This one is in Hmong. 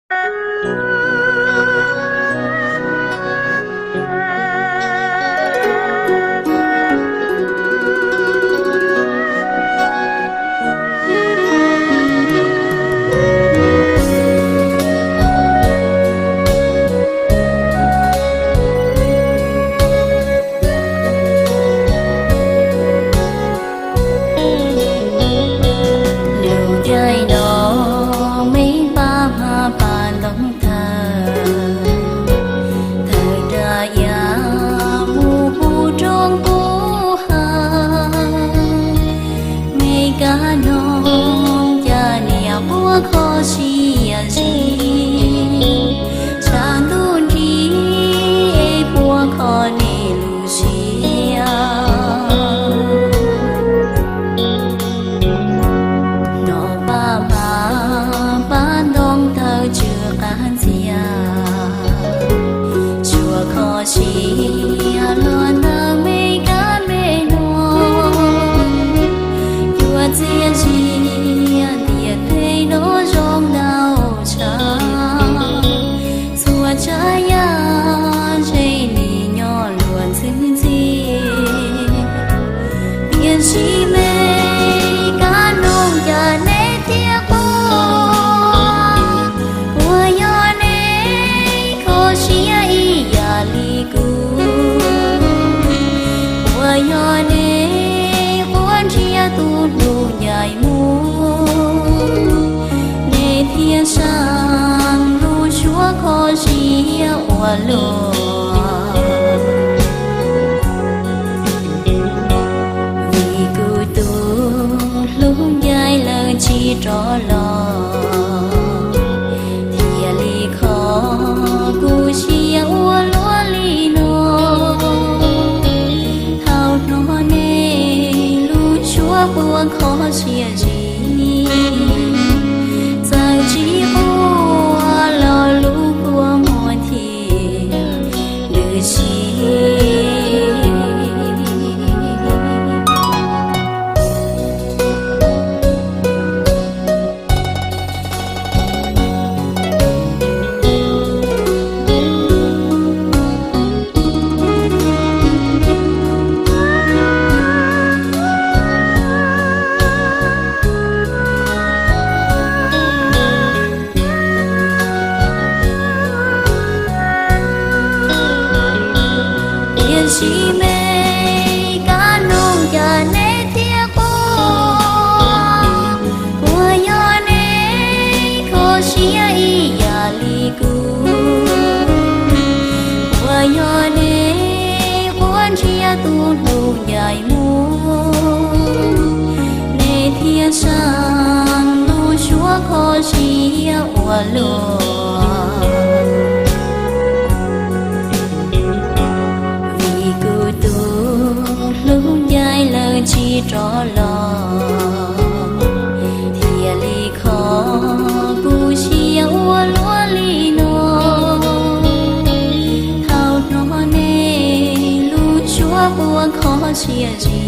Lug ncaim no me pab hab pab ntoo tawg, tawg nraag yaam mus pum roob pum hav. Me kab noog ca niam puab kho siab zig, tshav ntuj nrig puab kho nej lub siab. Nov pab hab pab ntoo tawg tsw qab ntxiag, tshuav kho siab luag ntawm me kab me noog. Yuav txiaj ntsig tiam teb no zoo ntau tshaj, txhua tsav yam ze li nyob luag ntxwg ntxig. Tiam sis me kab noog, cas neb thiaj quaj? Puas yog neb kho siab ib yam li kuv? Puas yog neb quaj nrhiav tus hlub ncaim mus, neb thiaj saam lub suab kho siab ua luaj? Vim kuv tus hlub ncaim lawv tsis rov los, thiaj li kho kuv siab ua luaj li no. Thaum hnov nej lub suab quaj kho siab zig, txawm tsis quaj los lub kua muag thiaj lwj si. Tiam sis me kab noog, cas neb thiaj quaj? Puas yog neb kho siab ib yam li kuv? Puas yog neb quaj nrhiav tus hlub ncaim mus, neb thiaj saam lub suab kho siab ua luaj? Vim kuv tus hlub ncaim lawv tsis rov los, thiaj li kho kuv siab ua luaj li no. Thaum hnov nej lub suab quaj kho siab zig,